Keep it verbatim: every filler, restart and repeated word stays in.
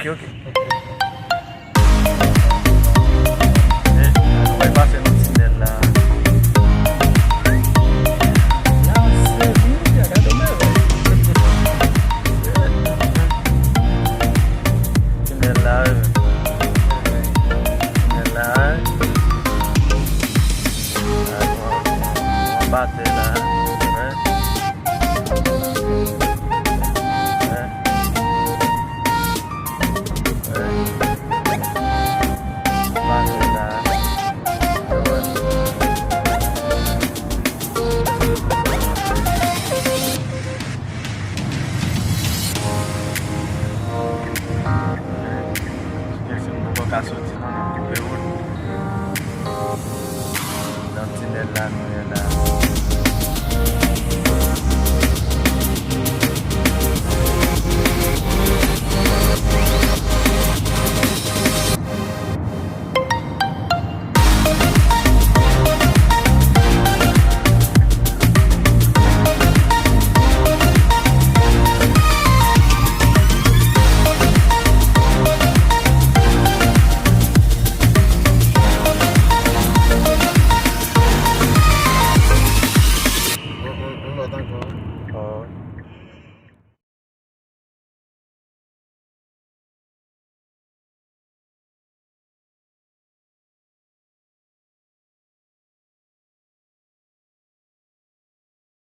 Ok, ok. E, nou pral pase nan tinèl la. La, se vin, gade mwen. Tinèl la, wi. Tinèl la, wi. Anba tè la, wi. Wi. Wi. Anba tè la, wi. Jackson poko ka soti non, n ap koupe wout. Nan tinèl la nou ye la.